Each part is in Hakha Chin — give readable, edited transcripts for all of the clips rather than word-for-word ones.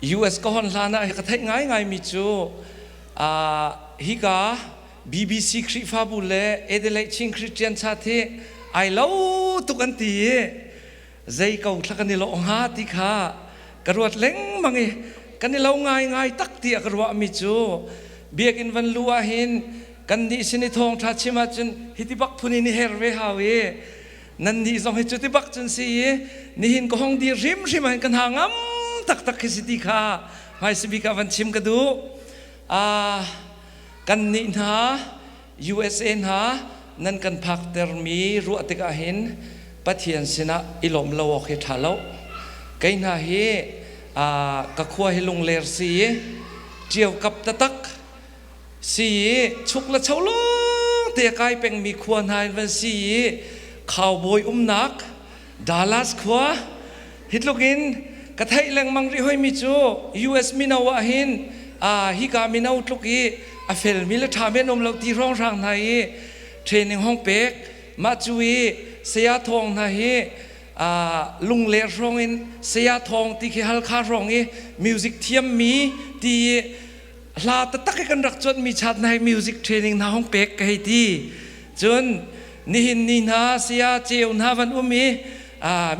US ka hon hlan ah ka theih ngaingaimi cu hika BBC Khrihfabu le Adelaide Chin Christian Church hi ai lo tuk an ti i zei ko thla kan i lawh hnga ti kha ka ruat lengmang i kan i lo ngaingai tak tiah ka ruahmi cu biakinn van lu ah hin kan nih sin i thawngṭha chim ahcun hiti bak phun in i her ve hau i nan nih zong hi cuti bak cun si i nihin ka hong dir hrimhrim ah hin ka hna ngam taktak khi si ti kha hmaisabik ah van chim ka duh. Kan nih hna USA hna nan kan phaktermi ruah tikah hin Pathian sinah i lawm lo awk hi ṭha lo. Kei hna hi ka khua hi lungler si i ṭio kap taktak si i chuk le cho lawng te a kai pengmi khua hna in van si i cowboy umnak Dallas khua hi tluk in ka theih lengmang rih hoimi cu US mino ah hin hika mino tluk i a felmi le ṭhami an um lo ti hrawnghrang hna i training hong pek mah cu i saya thawng hna hi lungler hrawng in saya thawng ti khi Halkha hrawng i music thiammi ti i hla taktak i kan rak cuanhmi chat na hei music training hna hong pek ka hei ti. Cun nihin ni hna saya ceu hna van um i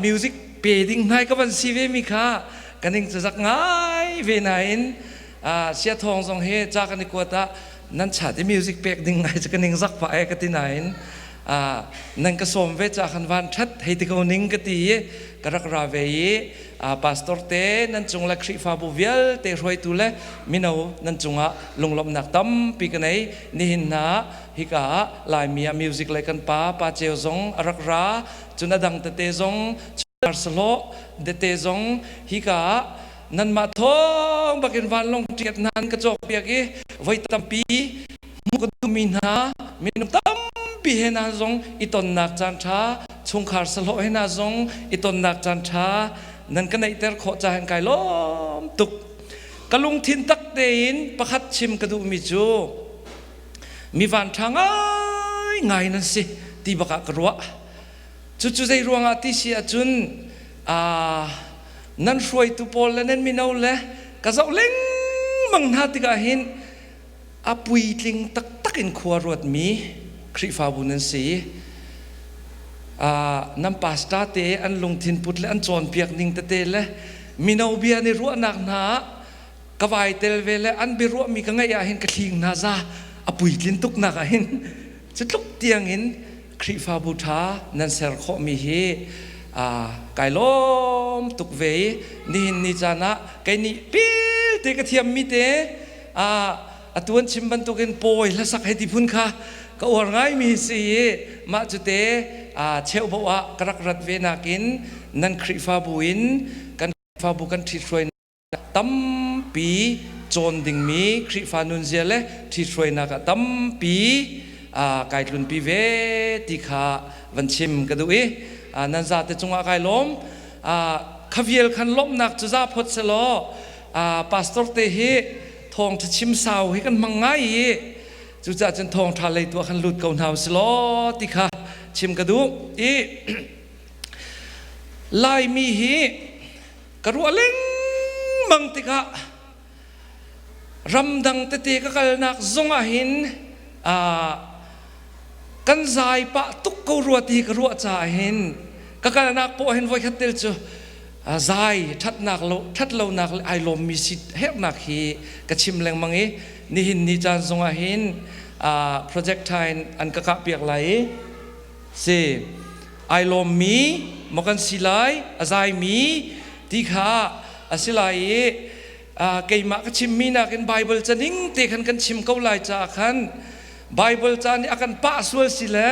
music pe ding hnai ka van si ve mi kha ka ning cu zak ngai ve nain sia thawng zong he ca kan i kuat ah nan chat i music pek ding ngai cu ka ning zak pah e ka ti nain nan ka sawm ve ca khan van that hei ti ko ning ka ti i ka rak ra ve i pastor te nan cung le Khrihfabu vialte hruaitu le mino nan cungah lunglawmhnak tampi ka nei. Nihin hna hika ah Laimi ah music le kan pa pa Ceu zong a rak ra, cun a dang tete zong sahlawh tete zong hika ah nanmah thawng bakin vanlawng ticket nan ka cawk piak i voi tampi hmuh ka duhmi hna minung tampi he hna zong i tonnak caan ṭha, chungkhar sahlawh he hna zong i tonnak caan ṭha nan ka neihter khawh ca hin kai lawm tuk. Ka lungthin tak tein pakhat chim ka duhmi cu mi vanṭha ngaingai nan si ti bak ah ka ruah. Cucu zei ruangah ti si ahcun nan hruaitu pawl le nan mino le ka zoh lengmang hna tikah hin a puitling taktak in khua ruatmi Khrihfabu nan si. Nan pastor te an lungthin put le an cawnpiak ning tete le mino bia nih ruahnak hna ah ka vai tel ve le an biaruahmi ka ngaih ah hin ka thling hna za a puitlin tuknak ah hin cu tluk tiang in Khrihfabu ṭha nan ser khawhmi hi kai lawm tuk ve i nihin ni caan ah kei nih pil te ka thiammi te atu an chim bantukin pawi hlasak hei ti phun kha ka uar ngaimi si i mah cu te cheubo ah ka rak rat ve nakin nan Khrihfabu in kan Khrihfabu kan ṭhithruai tampi cawn dingmi Khrihfa nunzia le ṭhithruainak ah tampi kai tlunpi ve ti kha van chim ka duh i nan zate cungah kai lawm. Kha vial khan lawmhnak cu za phot selaw pastor te hi thawngṭha chim sau hi kan hmang ngai i cucaah cun thawngṭha lei tu ah khan lut ko hna usih law ti kha chim ka duh i Laimi hi ka ruah lengmang tikah ramdang tete ka kalnak zong ah hin kan zai pah tuk ko rua ti ka ruah caah hin ka kalnak poah hin voikhat tel cu zai ṭhatnak lo ṭhat lonak le ai lawmmi si herhnak hi ka chim lengmang i nihin ni caan zong ah hin project in an ka kah piak lai i si ai lawmmi maw kan si lai a zaimi ti kha a si lai i keimah ka chimmi nakin Bible ca ning te khan kan chim ko lai caah khan Bible ca nih a kan pah sual si le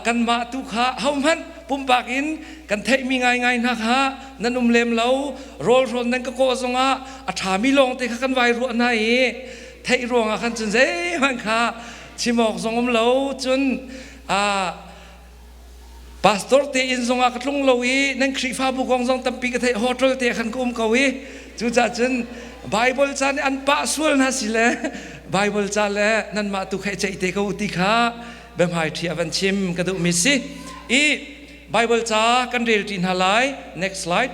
kanmah tu kha hohmanh pumpak in kan theihmi ngaingai hna kha nan um lem lo. Rawlhrawn nan ka kawh zongah a ṭhami lawng te kha kan vai ruah hna i theih ruangah khan cun zeihmanh kha chim awk zong um lo. Cun pastor te inn zongah ka tlung lo i nan Khrihfabu kong zong tampi ka theih, hotel te khan ka um ko i cucaah cun Bible ca nih an pah sual hna si le Bible ca le nanmah tu kha i ceih te ko ti kha biahmai ṭhi a van chim ka duhmi si i Bible ca kan rel ṭi hna lai. Next slide.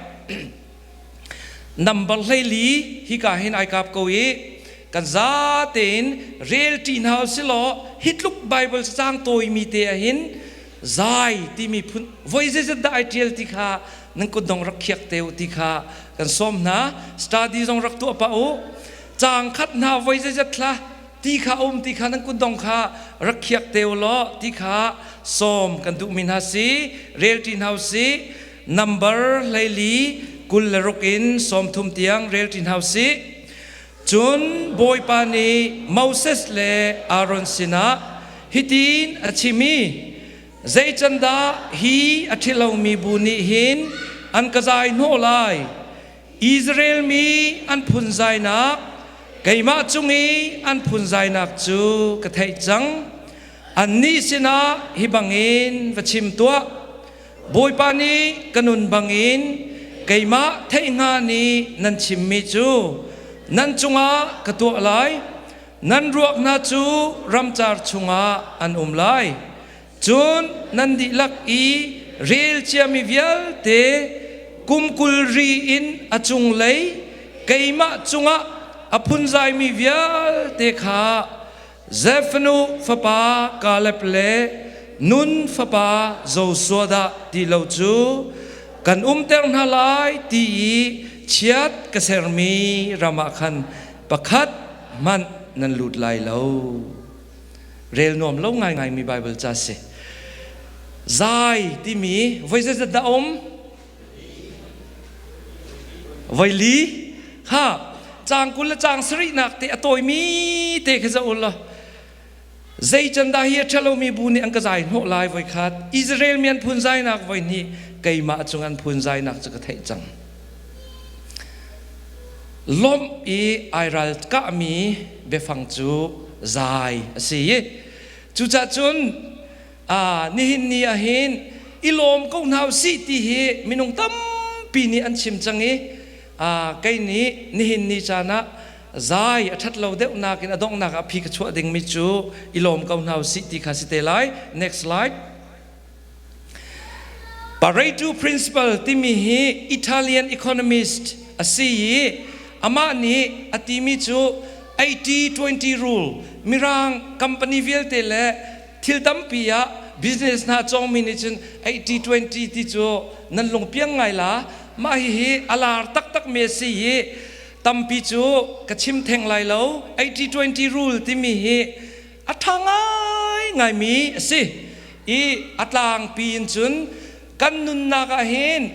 Number 14 hika hin ai kap ko i kan za tein rel ṭi hna usilaw hi tluk Bible cacang tawimi te ah hin zai timi phun voi zeizat dah ai ṭial ti kha nan kutdong rak khiak te u ti kha kan sawm hna. Study zong rak tuah pah u. Caang khat hna voi zeizat thla ti kha um ti kha nan kutdong kha rak khiak te u law ti kha sawm kan duhmi hna si. Rel ṭi hna u si. Number 14 26 in 30 tiang rel ṭi hna u sih. Cun Bawipa nih Moses le Aaron sinah hitin a chim i, Zei can dah hi a ṭhilomi bu nih hin an ka zai hnawh lai? Israel mi an phunzainak, keimah cung i an phunzainak cu ka theih cang. Annih sinah hi bangin va chim tuah, Bawipa nih ka nun bangin keimah theih hnga nih nan chimmi cu nan cungah ka tuah lai. Nan ruak hna cu ramcar chungah an um lai. Cun nan dihlak i rel ciami vialte kum 20 ri in a cunglei keimah cungah a phunzaimi vialte kha Zefanu fapa Kaleb le Nun fapa Joshua dah ti lo cu kan umter hna lai ti i chiat ka sermi ram ah khan pakhat hmanh nan lut lai lo. Rel nuam lo ngaingaimi Baibal ca si. Zai timi voi zeizat dah um? Voi li. Ha, caang 20 le caang sarihnak te a tawimi te khi zoh u law zei can dah hi a ṭhalomi bu nih an ka zai hnawh lai voi khat Israel mi an phunzainak voi hnih keimah cung an phunzainak cu ka theih cang. Lawmh i ai ral kahmi biafang cu zai a si i cucah cun nihin ni ah hin i lawm ko hna usih ti hi minung tampi nih an chim cang i kei nih nihin ni caan ah zai a ṭhat lo deuh nakin a donghnak ah phi ka chuah dingmi cu i lawm ko hna usih ti kha si te lai. Next slide. Pareto Principle timi hi Italian economist a si i amah nih a timi cu 80-20 rule Mirang company vialte le thil tampi ah business hna cawngmi nih cun 80-20 ti cu nan lungpiang ngai la. Mah hihi a lar taktakmi a si i tampi cu ka chim theng lai lo. 80-20 rule timi hi a ṭha ngaingaimi a si i a tlangpi in cun kan nunnak ah hin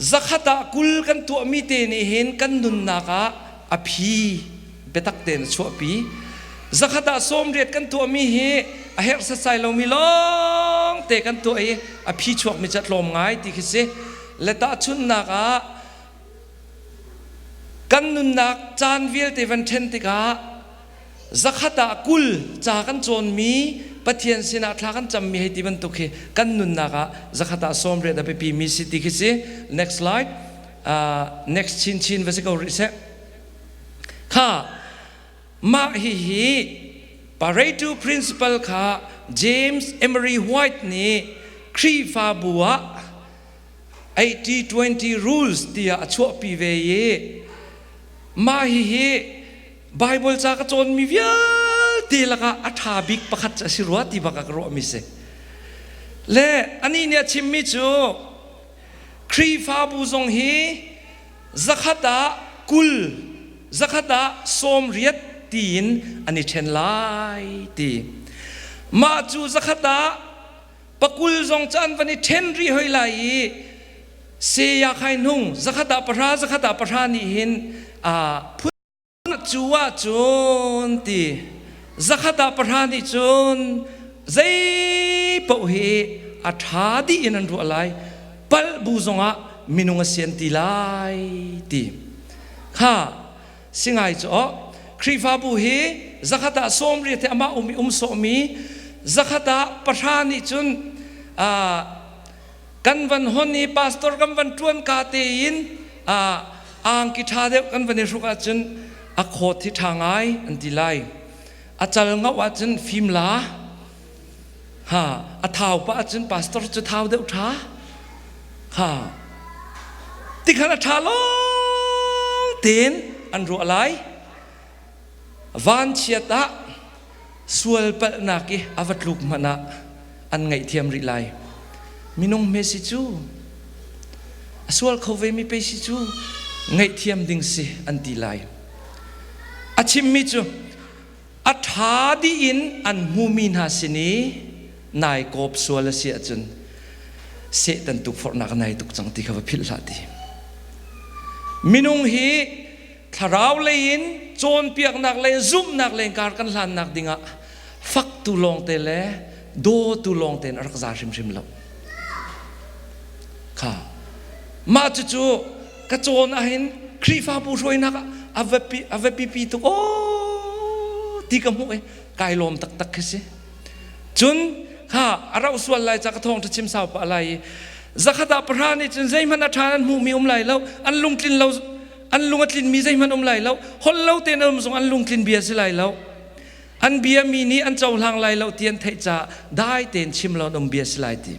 zakhat ah 20 kan tuahmi te nih hin kan nunnak ah a phi biatak tein a chuahpi. Zakhat ah 80 kan tuahmi hi a herh setsai lomi lawng te kan tuah i a phi chuakmi cu a tlawm ngai ti khi si. Le tahchunhnak ah kan nunnak caan vialte van ṭhen tikah zakhat ah 20 ca kan cawnmi Pathian sinah thla kan cammi hei ti bantuk hi kan nunnak ah zakhat ah 80 a biapimi si ti khi si. Next slide. Next chinchin va si ko rih seh. Kha mah hihi Pareto Principle kha James Emery White nih Khrihfabu ah 80-20 rules tiah a chuahpi ve i mah hihi Bible ca ka cawnmi vialte lakah a ṭha bik pakhat cu a si rua ti bak ah ka ruahmi si. Le anih nih a chimmi cu Khrihfabu zong hi zakhat ah 20, zakhat ah 80 tiin an i ṭhen lai ti. Mah cu zakhat ah pakul zong cu an van i ṭhen rih hoi lai i saya khai hnung zakhat ah pahra zakhat ah pahra nih hin phun cu ah cun ti zakhat ah pahra nih cun zei paoh hi a ṭha dih in an ruah lai palh bu zongah minung a si an ti lai ti kha si ngai cu aw Khrihfabu hi zakhat ah 80 he amah um i um sawhmi zakhat ah pahra nih cun kan van hon i pastor kan van ṭuan ka tein angki ṭha deuh kan van i hruk ahcun a khawt hi ṭha ngai an ti lai. A cal ngoh ahcun fim la ha a thau pah ahcun pastor cu thau deuh ṭha ha. Tikhan a ṭha lawng tein an ruah lai. Vanchiat ah sual palhnak i a va tluk hmanh ah an ngaihthiam rih lai. Minung hme si cu a sual kho ve mi pei si cu ngaihthiam ding si an ti lai. A chimmi cu a ṭha dih in an hmumi hna sin i nai kawp sual a si ahcun Satan tukforhnak nai tuk cang ti kha va philh hlah ti. Minung hi thlarau lei in cawnpiaknak lei in zumhnak lei in kar kan hlannak dingah faktu lawngte le dawtu lawngte in a rak za hrimhrim lo. Kha mah cucu ka cawn ahhin Khrihfabu hruainak ah a va a va pipi tuk aw ti ka hmuh i kai lawm taktak khi si. Cun kha a rauh sual lai ca ka thawngṭha chim sau pah lai i zakhat ah pahra nih cun zeihmanh a ṭha an hmuhmi um lai lo an lungtlin lo an lung a tlinmi zeihmanh um lai lo holh lo tein an um zong an lungtlin bia si lai lo an bia mi nih an cohlang lai lo ti an theih caah dai tein chim lo an um bia si lai ti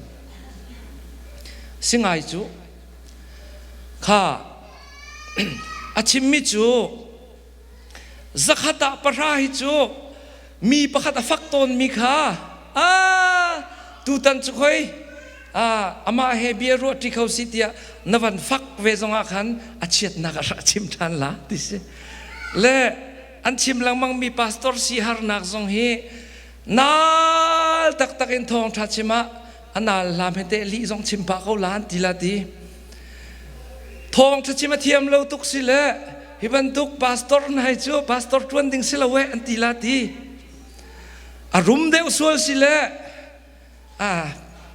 singai cu kha a chimmi cu zakhat ah pahra hi cu mi pakhat a fak tawnmi kha a tutan cu khoi amah he bia ruah ṭi kho si tiah na van fak ve zongah khan a chiatnak a rak chim ṭhan la ti si le an chim lengmang mi pastor si harnak zong hi nal taktak in thawngṭha chim ah a nal hlam he teh lih zong chim pah ko la an ti la ti Thawngṭha chim a thiam lo tuk si le hi bantuk pastor hna hi cu pastor ṭuan ding si lo eh an ti la ti. A rum deuh sual si le ah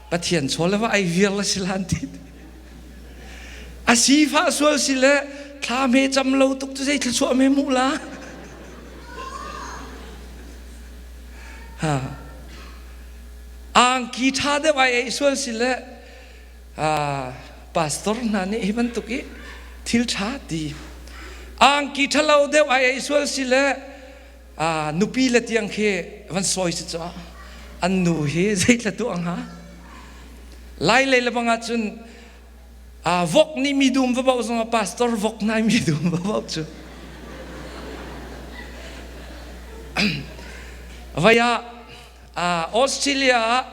Pathian chaw le va ai viar la si la an ti. A sifah sual si le thla hme cam lo tuk cu zei thluachuah me hmuh la. Ha. Angki ṭha deuh ai ei sual si le pastor hna nih hi bantuk i thil ṭha ti angki ṭhalo deuh ai ei sual si le nupi le tiang khi van sawi si cu an nu hi zeitla tuah hnga lai lei le bang ah cun vok nih mi dum va bauh zongah pastor vok nai mi dum va bauh cu vai ah Australia ah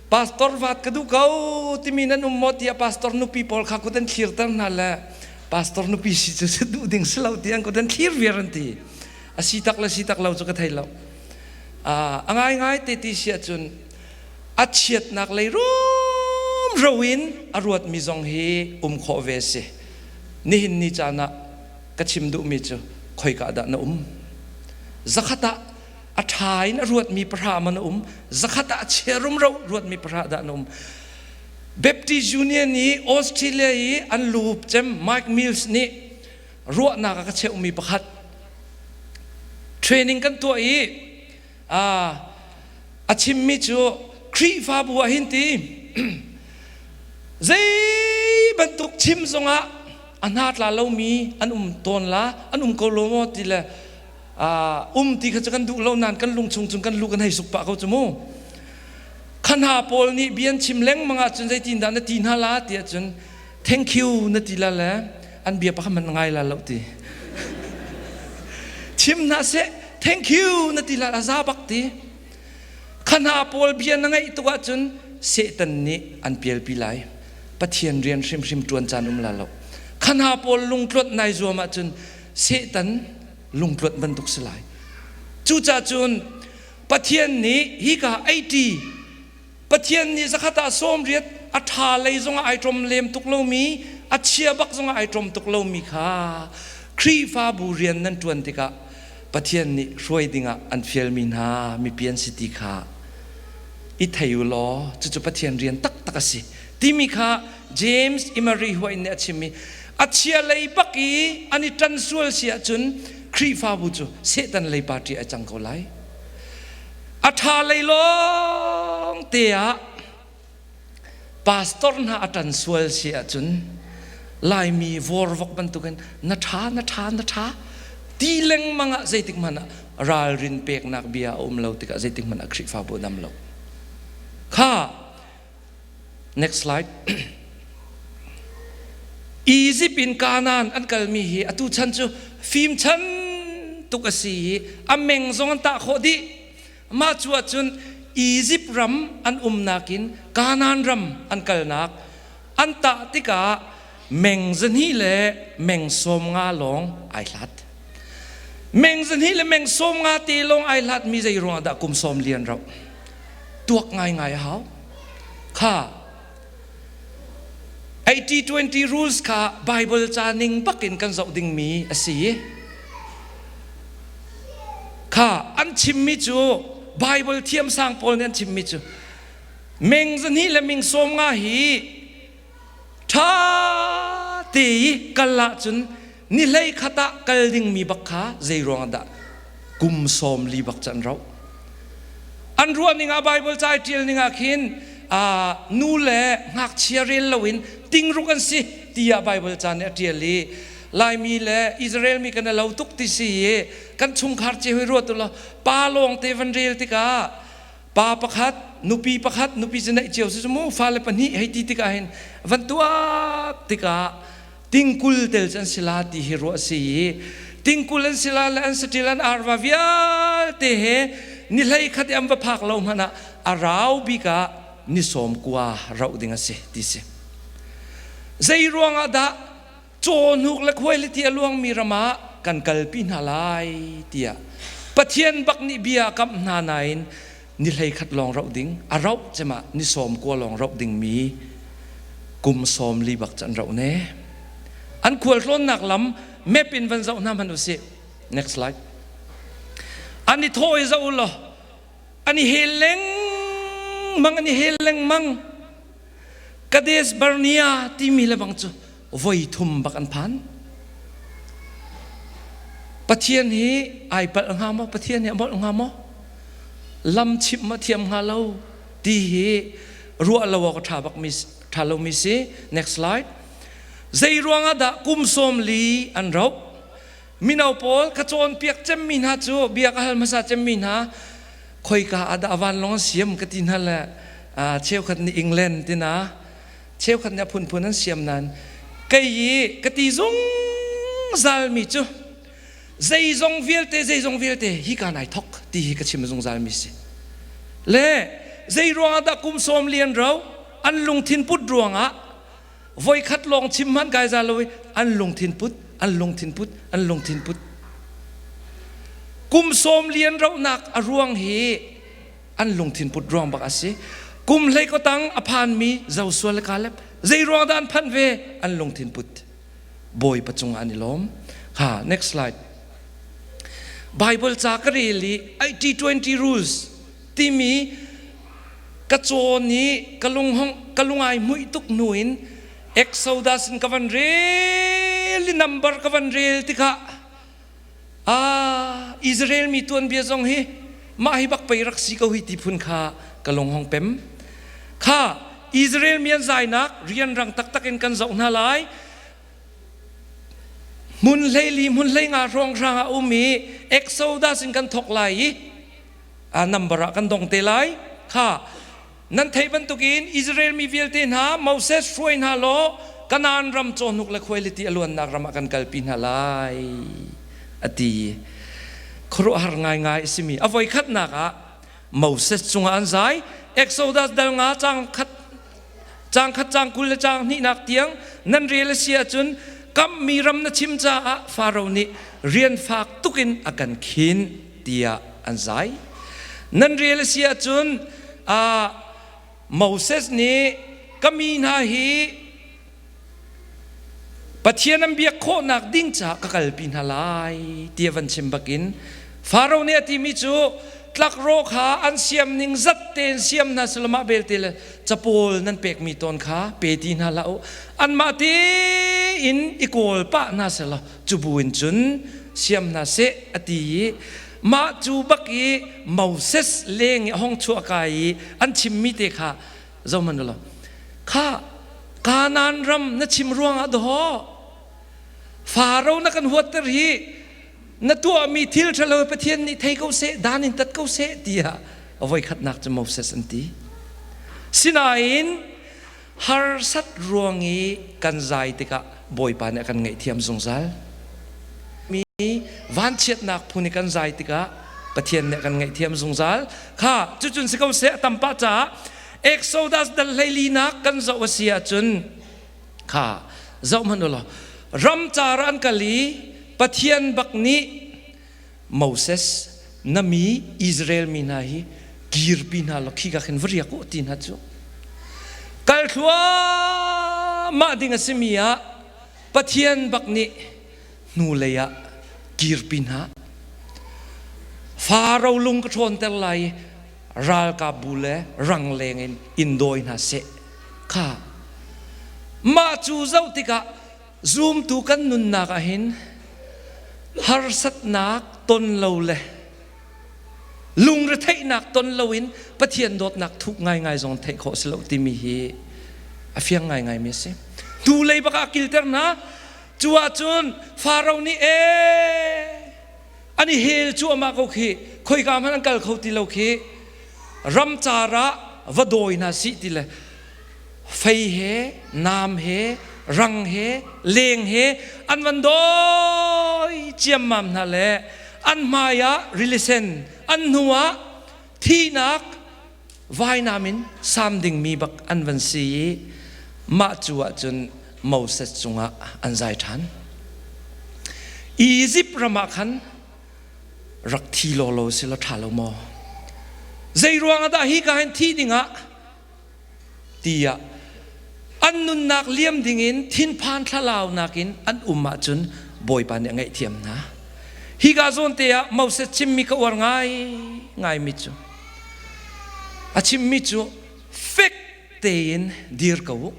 Pastor vat ka duh ko timi nan um maw tiah pastor nupi pawl kha kut an thlirter hna le pastor nupi si cu duh ding si lo ti an kut an thlir viar an ti. A si tak le si tak lo cu ka thei lo. A ngaingai te ti si ahcun a chiatnak lei rumro in a ruatmi zong hi um khawh ve si. Nihin ni caan ah ka chim duhmi cu khoika dah na um? Zakhat ah a ṭha in a ruatmi pahra man a um zakhat ah a chia rumro ruatmi pahra dah an um Baptist Union i Australia i an luhup cem Mike Mills nih ruahnak a ka cheuhmi pakhat training kan tuah i a chimmi cu Khrihfabu ah hin ti zei bantuk chim zongah a hna tla lomi an um tawn la an um ko lo maw ti le um ti kha cu kan duh lo nain kan lung chung cun kan lu kan hei suk pah ko cu mu kha hna pawl nih bia an chim lengmang ahcun zeitin dah na ti hna la ti ahcun thank you na ti la le an bia pakhat hmanh ngai la lo ti chim hna seh thank you na ti la a za bak ti kha hna pawl bia na ngaih tuk ahcun Satan nih an pialpi lai Pathian rian hrimhrim ṭuan caan um la lo kha hna pawl lungtluanh nai zuam ahcun Satan lungtluanh bantuk si lai. Cucaah cun Pathian nih hika 80 Pathian nih zakhat ah 80 a ṭha lei zongah ai ṭom lem tuk lomi a chia bak zongah ai ṭom tuk lomi kha Khrihfabu rian nan ṭuan tikah Pathian nih hruai dingah an fialmi hna mipi an si ti kha i thei u law cucu Pathian rian taktak a si timi kha James Emery Huain nih a chim i a chia lei bak i an i ṭan sual si ahcun Khrihfabu cu Satan lei party ai cang ko lai. A ṭha lei lawng te ah pastor hna a ṭan sual si ahcun Laimi vorvok bantukin na ṭha na ṭha na ṭha ti lengmang ah zeitik hmanh ah ralrin peknak bia a um lo tikah zeitik hmanh ah Khrihfabu a dam lo. Kha Next slide. Egypt in Kanaan an kalmi hi atu chan cu fim chan tuk a si i a meng zong an tah khawh dih. Mah cu ahcun Egypt ram an umnak in Kanaan ram an kalnak an tah tikah meng zahnih le meng 50 lawng ai hlat. Meng zahnih le meng 50 te lawng ai hlatmi zei ruangah dah kum sawm lian rauh? Tuak ngaingai a hau. Kha 80-20 rules kha Bible ca ning bakin kan zoh dingmi a si. Kha an chimmi cu Bible thiamsang pawl nih an chimmi cu meng zahnih le ming 50 hi ṭha te i kal ahcun ni hlei khat ah kal dingmi bak kha zei ruangah dah kum 40 bak cu an rauh. An ruah ning ah Bible ca i ṭial ning ah khin nu le ngakchia rel loin tingruk an si tiah Bible ca nih a ṭial i Laimi le Israel mi kan i lo tuk ti si i kan chungkhar cio hi ruat u law pa lawng te van rel tikah pa pakhat nupi pakhat nupi cu neih cio si mu fale pahnih hei ti tikah hin van tuak tikah tingkul tel cu an si la ti hi ruah si i tingkul an si la le an saṭil an arva vialte he ni hlei khat i an va phak lo hmanh ah a rau bik ah ni 90 rauh ding a si ti si. Zei ruangah dah cawhnuk le khuailiti a luangmi ram ah kan kalpi hna lai tiah Pathian bak nih bia a kamh hna nain ni 11 lawng rauh ding a rauh cem ah ni 90 lawng rauh dingmi kum 40 bak cu an rauh ne. An khualtlawnnak lam map in van zoh hna hmanh usih. Next slide. An i thawh i zoh u law an i hel lengmang an i hel lengmang. Kadesh Barnea timi lebang cu voi thum bak an phan. Pathian hi ai palh hnga maw? Pathian hi a molh hnga maw? Lam chimh ma thiam hnga lo ti hi ruah lo awk a ṭha bak mi ṭha lomi si. Next slide. Zei ruangah dah kum 40 an rauh? Mino pawl ka cawnpiak cemmi hna cu bia ka hal hmasa cemmi hna khoika ah dah vanlawng an siam ka ti hna le cheukhat nih England tina cheukhat nih a phunphun an siam nain kei i ka ti zungzalmi cu zeizong vialte zeizong vialte hi ka nai thok ti hi ka chim zungzalmi si le zei ruangah dah kum sawm lian ro an lungthin put ruangah voikhat lawng chim hmanh kai za lo i an lungthin put an lungthin put an lungthin put kum sawm lian rohnak a ruang hi an lungthin put ruang bak a si. Kum hlei ko tang a phanmi Joshua le Caleb zei ruang dah an phanh ve? An lungthin put. Bawipa cungah an i lawm. Ha, next slide. Bible ca ka rel i 80-20 rules timi ka cawn i ka lunghong ka lungai hmuih tuk hnu in Exodus in ka van rel i number ka van rel tikah Ah, Israel mi tuanbia zong hi mah hi bak pei rak si ko hi ti phun kha ka lung hong pem. Kha Israel mi an zainak rianrang taktak in kan zoh hna lai. Hmun 14 hmun 15 hrawnghrang ah um i Exodus in kan thok lai i a number ah kan dong te lai. Kha Nan theih bantukin Israel mi vialte hna Moses hruai hna law Kanaan ram cawhnuk le khuailiti a luannak ram ah kan kalpi hna lai a ti. Khuaruahhar ngaingai a simi a voikhatnak ah Moses cungah an zai. Exodus dal nga caang khat caang khat caang 20 le caang hnihnak tiang nan rel a si ahcun kamhmi ram na chim caah Faro nih rian fak tukin a kan khin tiah an zai. Nan rel a si ahcun Moses nih ka mi hna hi Pathian an biak khawhnak ding caah ka kalpi hna lai ti a van chim bakin Faro nih a timi cu tlakrawh kha an siam ning zat tein siam hna selaw mah belte le capawl nan pekmi tawn kha pe ti hna hlah u anmah tein i kawl pah hna selaw cu bu in cun siam hna seh a ti i mah cu bak i Moses leng i a hong chuah kai i an chimmi te kha zohhmanh u law kha Kanaan ram na chim ruangah dawh Faro na kan huatter hi na tuahmi thil ṭhalo Pathian nih thei ko seh dan in tat ko seh tiah a voikhatnak cu Moses an ti. Sinain harsat ruang i kan zai tikah. Bawipa nih a kan ngaihthiam zungzal. Mi vanchiatnak phun i kan zai tikah Pathian nih a kan ngaihthiam zungzal. Kha cucun si ko seh a tam pah caah Exodus dal hleilinak kan zoh a si ahcun kha zoh hmanh u law ramcar an kal i Pathian bak nih Moses na mi Israel mi hna hi kirpi hna law khika khin va riak u ti hna cu kal thluahmah ding a simi ah Pathian bak nih hnulei ah kirpi hna. Faro lung ka ṭhawnter lai i ralkap bu le rangleng in in dawi hna seh. Kha mah cu zoh tikah zumtu kan nunnak ah hin harsatnak ton lo le lungretheihnak ton loin Pathian dawtnak thuk ngaingai zong theih khawh si lo timi hi a fiang ngaingaimi a si. Tu lei bak ah kilter hna. Cu ahcun Faro nih ee an i hel cuahmah ko khi khoika hmanh an kal kho ti lo khi ramcar ah va dawi hna sih ti le fei he nam he rang he leng he an van dawi ciammam hna le an hmai ah rili sen an hnu ah thihnak vainam in sam dingmi bak an van si i mah cu ahcun Moses cungah an zai ṭhan. Izipt ram ah khan rak thi lawlaw si law ṭha lo maw? Zei ruangah dah hi ka hin thi dingah tiah an nunnak liam dingin thinphan thlalaunak in an um ahcun Bawipa nih a ngaihthiam hna. Hika zawn te ah Moses chimmi ka uar ngai ngaimi cu a chimmi cu fek tein dir ko u.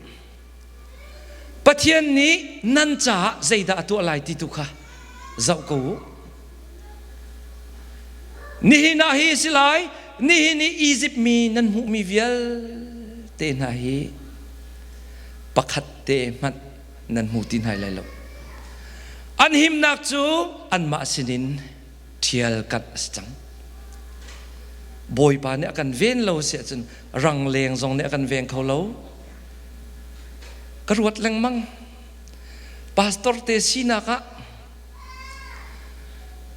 Pathian nih nan caah zeidah a tuah lai ti tu kha zoh ko u. Nihin ah hi si lai, nihin i Izipt mi nan hmuhmi vialte hna hi pakhat te hmanh nan hmu ti hna lai lo. An himnak cu anmah sinin ṭhial kanh a si cang. Bawipa nih a kan ven lo si ahcun rangleng zong nih a kan veng kho lo. Ka ruat lengmang. Pastor te sinak ah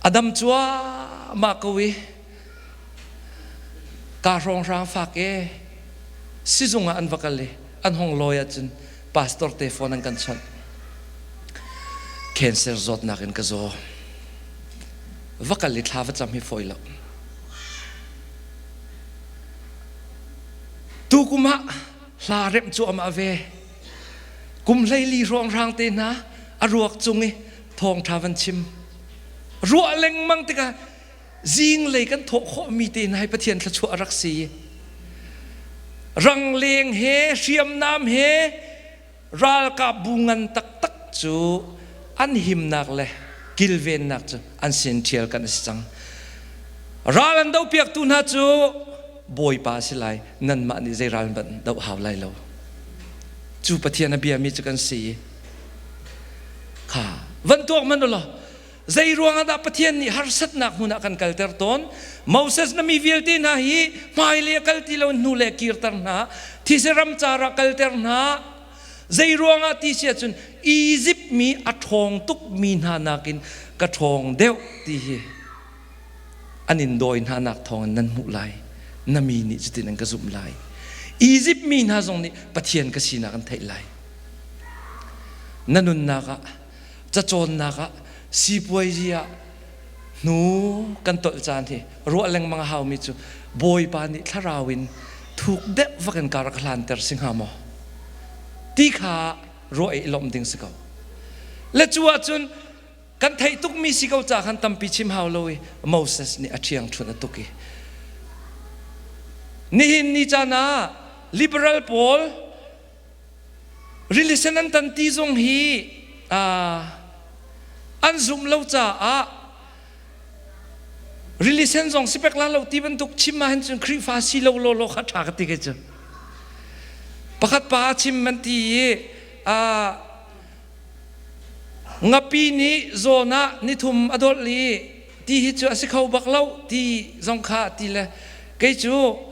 a dam cuahmah ko i kaa hrawnghrang fak e sizung ah an va kal i an hong lawi ahcun pastor te phone an kan chawnh. Cancer zawtnak in ka zaw. Va kal i thla va cam hi fawi lo. Tukum ah hla remh cuahmah ve. Kum 14 hrawnghrang te hna a ruak cung i thawngṭha van chim. Ruah lengmang tikah zinglei kan thawh khawhmi te hna hi Pathian thluachuah a rak si. Rangleng he hriamnam he ralkap bu ngan taktak cu an himnak le kilvennak cu an sin ṭhial kan si cang. Ral an dohpiaktu hna cu Bawipa a si lai, nanmah nih zei ral hmanh doh hau lai lo. Cu Pathian a biami cu kan si. Kha van tuak hmanh u law zei ruangah dah Pathian nih harsatnak hmun ah kan kalter tawn? Moses na mi vialte hna hi hmailei a kal ti lo hnulei a kirter hna, thise ramcar ah kalter hna. Zei ruangah ti si ahcun Izipt mi a ṭhawng tukmi hna nakin ka ṭhawng deuh ti hi an in dawi hna nak thawngin nan hmuh lai. Na mi nih cutin an ka zumh lai. Izipt mi hna zong nih Pathian ka sinak an theih lai. Na nunnak ah cacawnnak ah sipuazi ah hnu kan tolh caan hi ruah lengmang a haumi cu Bawipa nih thlarau in thuk deuh vak in ka rak hlanter si hnga maw ti kha ruah i lawmh ding si ko. Le cu ahcun kan theih tukmi si ko ca khan tampi chim hau lo i Moses nih a ṭhiangṭhunh a tuk i nihin ni caan ah liberal pawl Rili sen an tan ti zong hi an zumh lo caah rili sen zong si pek la lo ti bantuk chim ah hin cun Khrihfa si lo law law kha ṭha ka ti kei cu. Pakhat pa a chim an ti i ngapi nih zawn ah nithum a dolh i ti hi cu a si kho bak lo ti zong kha ti le kei cu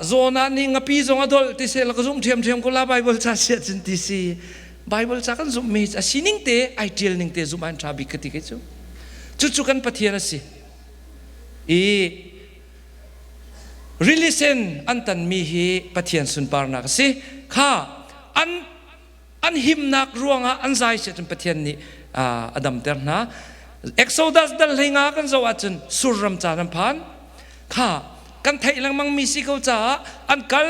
Jonah nih ngapi zong a dolh ti seh la ka zumh ṭhiamṭhiam ko la Bible ca siah cun ti si. Bible ca kan zumhmi a sining te ai ṭial ning te zumh an ṭha bik ka ti kei cu. Cucu kan Pathian a si. I rili sen an tanmi hi Pathian sunparnak a si. Kha an an himnak ruangah an zai si ahcun Pathian nih a damter hna. Exodus dal hleinga kan zoh ahcun sur ram caan an phan. Kha kan theih lengmang mi si ko caah an kal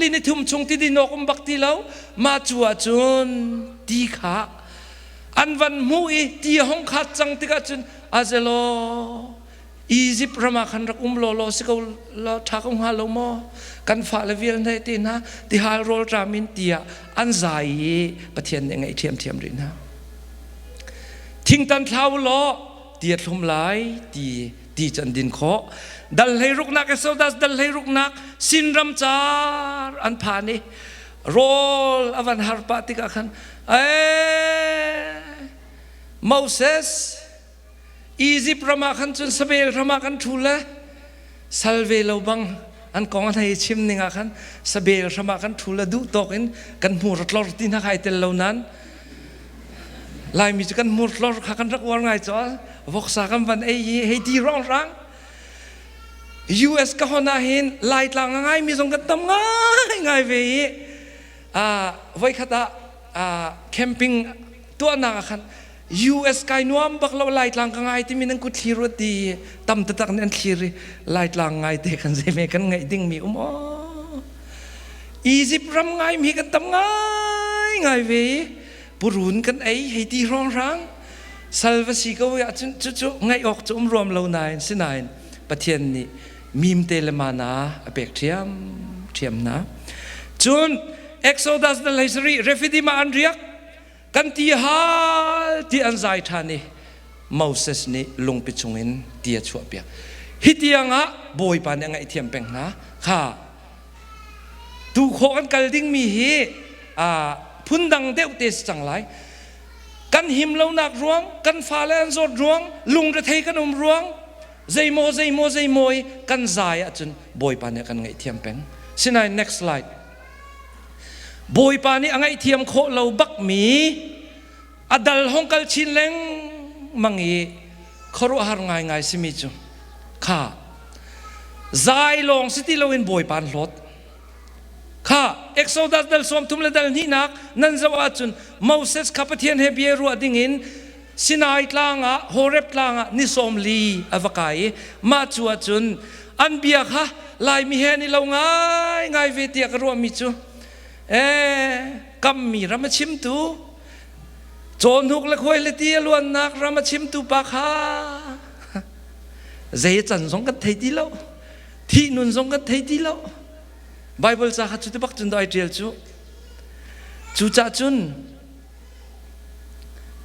li ni thum chung ti din awk um bak ti lo. Mah cu ahcun ti kha an van hmuh i ti a hong khat cang tikah cun azelaw Egypt ram ah khan rak um lawlaw si ko law ṭha ko hnga lo maw? Kan fale vial hna te hna tihal rawlṭam in tiah an zai i Pathian nih a ngaih ṭhiamṭhiam rih hna. Thingtan thlau law ti a thlum lai ti ti cu an din khawh. Dal hlei ruknak Exodus dal hlei ruknak Sin ram car an phan i rawl a van har pah tikah khan ee Moses Egypt ram ah khan cun sabel ram ah kan ṭhu le sal ve lo bang an kong an hei chim ning ah khan sabel hram ah kan ṭhu le duh tawk in kan hmur tlor ti hna khai tel lo nan Laimi cu kan hmur tlor kha kan rak uar ngai cu voksa kan van ei hi hei ti rong rang US ka hon ah hin Laitlang a ngai mi zong kan tam ngai ngai ve i voikhat ah camping tuahnak ah khan US kai nuam bak lo Laitlang ka ngai timi nan kut thlir u ti tam taktak nih an thlir i Laitlang ngai te kan zei kan ngaih ding mi um aw Egypt ram ngai mi kan tam ngai ngai ve i purun kan ei hei ti hrong hrang sal va si ko ah cun cu cu ngaih awk cu um ruam lo nain sinain Pathian nih mim te le mana a pek ṭhiam ṭhiam hna cun Exodus na hlei sarih Rephidim ah an riak Kan ti hal ti an zai ṭhan i Moses nih lungpi chungin ti a chuahpiak. Hi tiangah Bawipa nih a ngaihthiam peng hna. Kha tu khawh kan kal dingmi hi phundang deuh te si cang lai. Kan him lonak ruang, kan fale an zawt ruang, lungrethei kan um ruang, zeimaw zeimaw zeimaw i kan zai ahcun Bawipa nih a kan ngaihthiam peng. Sinain next slide. Bawipa nih a ngaihthiam khawh lo bakmi a dal hong kal chin lengmang i khuaruahhar ngaingai simi cu kha zai lawng si ti loin Bawipa an hlawt. Kha Exodus dal 30 le dal hnihnak nan zoh ahcun Moses kha Pathian he bia ruah dingin Sinai tlang ah Horeb tlang ah ni 40 a va kai i mah cu ahcun an bia kha Laimi he an i lo ngaingai ve tiah ka ruahmi cu ee kammi ram a chimtu cawhnuk le khuai le ti a luannak ram a chimtu pa kha zei can zong kan thei ti lo thih nun zong kan thei ti lo Bible ca kha cu ti bak cun dai ṭial cu cucah cun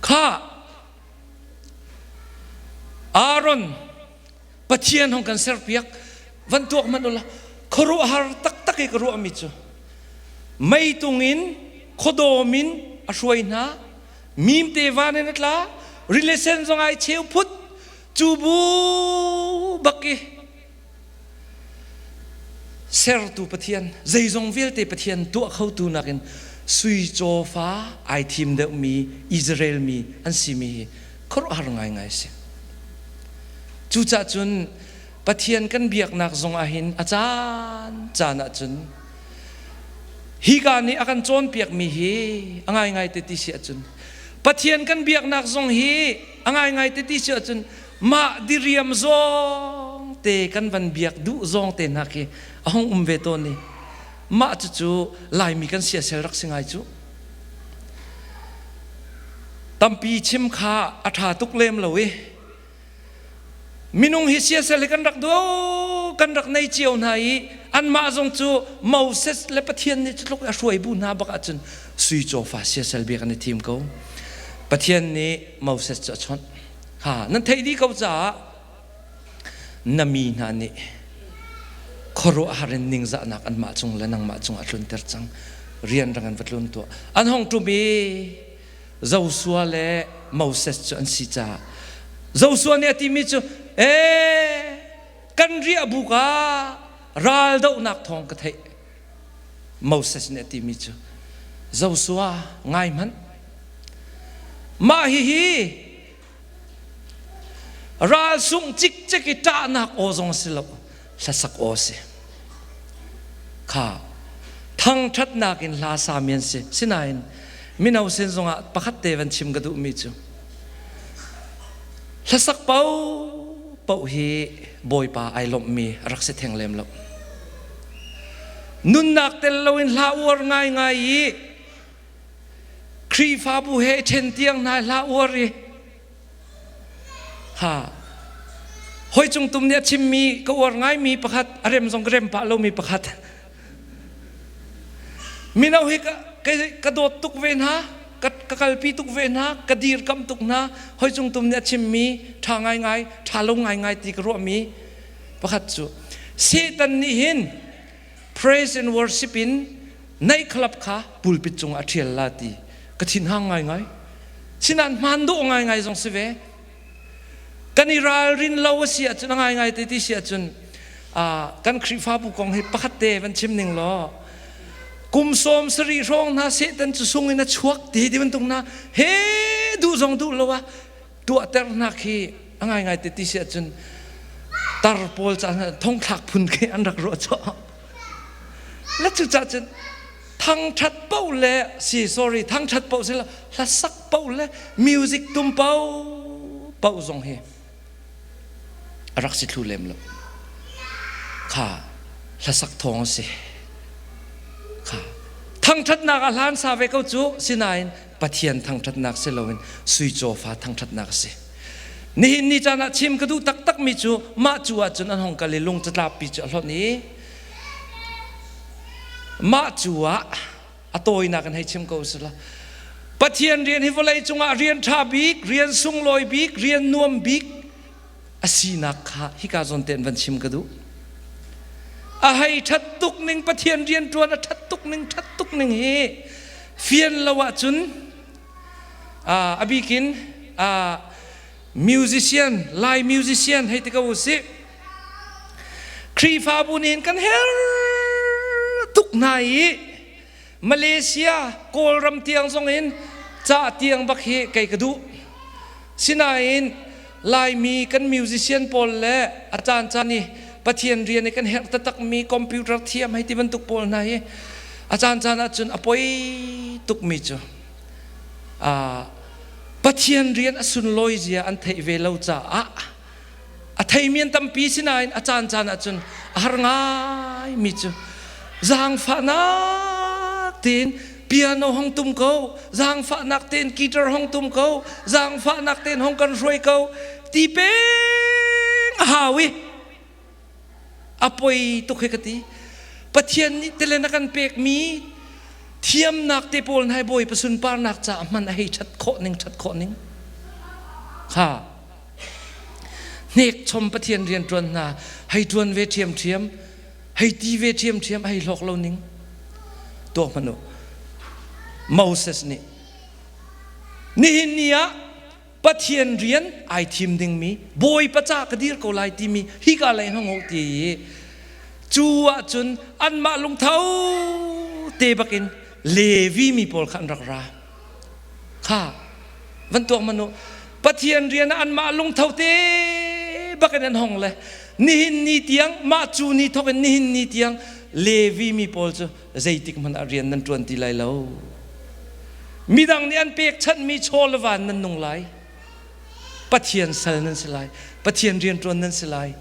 kha Aaron Pathian hong kan serpiak van tuak hmanh ula khuaruahhar taktak i ka ruahmi cu meitung in khuadawm in a hruai hna mimte van in a tla rilesen zong ai cheu phut cu bu bak i Sertu Pathian, zeizong vialte Pathian tuah khotu nakin sui cawfa ai thim deuhmi Israel mi an simi hi khuaruahhar ngaingai a si. Cucaah cun Pathian kan biaknak zong ahhin a caan caan ahcun hika nih a kan cawnpiakmi hi a ngaingai te ti si ahcun Pathian kan biaknak zong hi a ngaingai te ti si ahcun mah diriam zawng te kan van biak duh zawng te hna khi a hung um ve tawn i mah cucu Laimi kan siasel rak si ngai cu. Tampi chim kha a ṭha tuk lem lo i minung hi siasel hi kan rak duh kan rak nei cio hna i anmah zong cu Moses le Pathian nih cu tluk a hruai bu hna bak ahcun sui cawfa siasel bia kan i thim ko. Pathian nih Moses cu a chawnh. Ha, nan theih dih ko caah na mi hna nih khuaruahhar in ningzahnak anmah cung le nangmah cung a tlunter cang. Rianrang an va tlun tuah. An hong ṭum i Joshua le Moses cu an si caah Joshua nih a timi cu ee kan riahbuk ah raldohnak thawng ka theih. Moses nih a timi cu. Joshua ngai hmanh. Mah hihi ral sungh cikcek i ṭahnak aw zong a si lo, hlasak aw a si. Kha thangṭhatnak in hla sami an si. Sinain mino sin zongah pakhat te van chim ka duhmi cu hlasak paohpaoh hi Bawipa ai lawmhmi a rak si theng lem lo. Nunnak tel loin hla uar ngaingai i Khrihfabu he ṭhen tiang hna hla uar i ha hoi cung tum nih a chimmi ka uar ngaimi pakhat a rem zong ka rem pah lomi pakhat mino hi ka, ka dawt tuk ve hna ka, ka kalpi tuk ve hna ka dirkamh tuk hna hoi cung tum nih a chimmi ṭha ngaingai ṭha lo ngaingai ti ka ruahmi pakhat cu Satan nih hin praise and worship in nightclub kha pulpit cungah a ṭhial la ti ka thinhang ngaingai. Sinain hmaan dawh ngaingai zong si ve. Kan i ralrin lo a si ahcun a ngaingai te ti si ahcun kan Khrihfabu kong hi pakhat te van chim ning law kum 70 hrawng hna Satan cu sung in a chuak ti ti bantuk hna he duh zong duh lo ah tuahternak hi a ngaingai te ti si ahcun tar pawl ca thongthlak phun khi an rak ruah cawh. La cu cah cun thangthat paoh le si sorry thangthat paoh si lo hlasak paoh le music tum paoh paoh zong hi a rak si thlu lem lo. Kha hlasak thawng a si. Kha thangthatnak a hlan sa ve ko cu sinain Pathian thangthatnak si loin sui cawfa thangthatnak a si. Nihin ni caan ah chim ka duh taktakmi cu mah cu ahcun an hong kal i lung catlappi cu a hlonh i mah cu ah a tawinak in hei chim ko sila Pathian rian hi vawlei cungah rian ṭha bik, rian sunglawi bik, rian nuam bik a sinak kha hika zawn tein van chim ka duh. A hei ṭhat tuk ning Pathian rianṭuan a ṭhat tuk ning ṭhat tuk ning hi fian lo ahcun a bikin musician Lai musician hei ti ko usih Khrihfabu nih kan her tuk hna i Malaysia Kawlram tiang zong in ca tiang bak hi kei ka duh. Sinain Laimi kan musician pawl le a caan caan i Pathian rian i kan herh taktakmi computer thiam hei ti bantuk pawl hna hi a caan caan ahcun a poi tukmi cu Pathian rian a sunlawi zia an theih ve lo caah a theimi an tampi sinain a caan caan ahcun a har ngaimi cu zaangfahnak tein piano hong tum ko zaangfahnak tein guitar hong tum ko zaangfahnak tein hong kan hruai ko ti peng a hau i a poi tuk hi ka ti Pathian nih telen a kan pekmi thiamnak te pawl hna Bawipa sunparnak caah hman a hei ṭhat khawh ning ṭhat khawh ning kha Hnekchom Pathian rianṭuan hna hei ṭuan ve ṭhiamṭhiam, hei ti ve ṭhiamṭhiam, hei hlawk lo ning. Tuah hmanh u. Moses nih nihin ni ah Pathian rian ai thim dingmi Bawipa ca ka dir ko lai timi hika lei hong ho ti i cu ahcun anmah lungtho te bakin Levi mi pawl kha an rak ra. Kha van tuak man u Pathian rian ah anmah lungtho te bakin an hong le nihin ni tiang mah cu ni thawk in nihin ni tiang Levi mi pawl cu zeitik hmanh ah rian nan ṭuan ti lai lo midang nih an pekchanhmi chaw le van nan nung lai Pathian sal nan si lai Pathian rian ṭuan nan si lai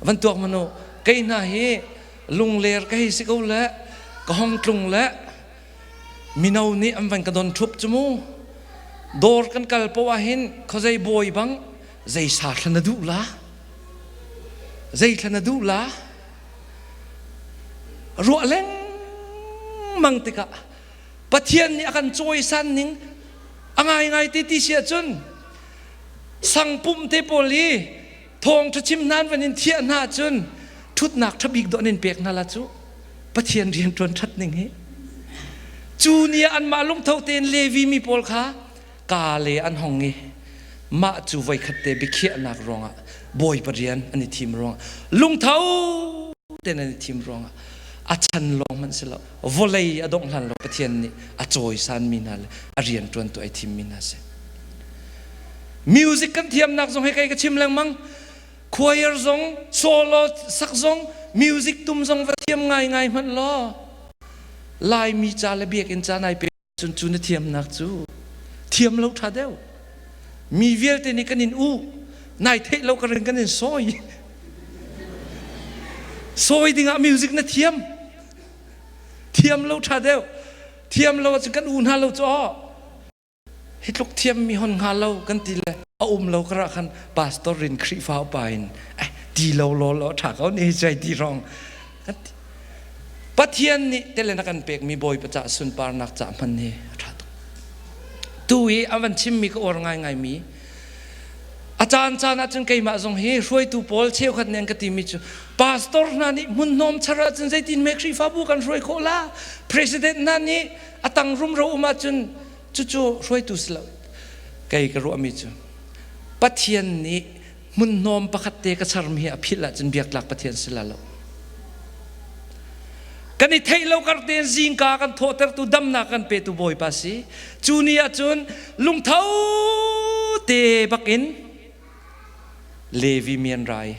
van tuak man u kei hna hi lungler ka hei si ko le ka hong tlung le Mino nih an van ka don ṭhup cu mu. Dawr kan kal poah ahhin khuazei bawi bang zei sa thla na duh la? Zei thla na duh la? Ruah lengmang tikah Pathian nih a kan cawisan ning a ngaingai te ti si ahcun sangpum te pawl i thawngṭha chim hna an van in thiah hna ahcun ṭhutnak ṭha bik dawh an in pek hna la cu. Pathian rianṭuan ṭhat ning hi. Cu ni ah anmah lungtho tein Levi mi pawl kha ka le an hong i mah cu voikhat te biakhiahnak ruangah Bawipa rian an i thim ruangah lungtho tein an i thim ruangah. A chan lawng hmanh si lo. Vawlei a dongh hlan lo Pathian nih a cawisanmi hna le a rianṭuantu ai thimmi hna si. Music kan thiamnak zong hi kei ka chim lengmang. Choir zong, solo sak zong, music tum zong va thiam ngaingai hmanh law Laimi ca le biakinn ca nai pe cun cu na thiamnak cu thiam lo ṭha deuh. Mi vialte nih kan in u, nai theih lo ka ring kan in sawi. Sawi dingah music na thiam. Thiam lo ṭha deuh. Thiam lo ahcun kan u hna lo cu aw. Hi tluk thiammi hon hnga lo kan ti le a um lo karah khan pastor rin Khrihfa upa in eh ti lo law law ṭha ko ni hi ti rong kan ti. Pathian nih tele na kan pekmi Bawipa cah sunparnak cah hman hi a ṭha tuk. Tu i an van chimmi ka uar ngaingaimi a caan caan ahcun keimah zong hi hruaitu pawl cheukhat nih an ka timi cu pastor hna nih hmunhnawm char ahcun zeitin me Khrihfabu kan hruai khawh la president hna nih a tang rumro um ahcun cucu hruaitu si lo kei ka ruahmi cu Pathian nih hmunhnawm pakhat te ka charmi hi a philh ahcun biaktlak Pathian si la lo. Kan i theih lo kar tein zingka kan thawhtertu damnak kan petu Bawipa si. Cu ni ahcun lungtho te bakin Levi mi an rai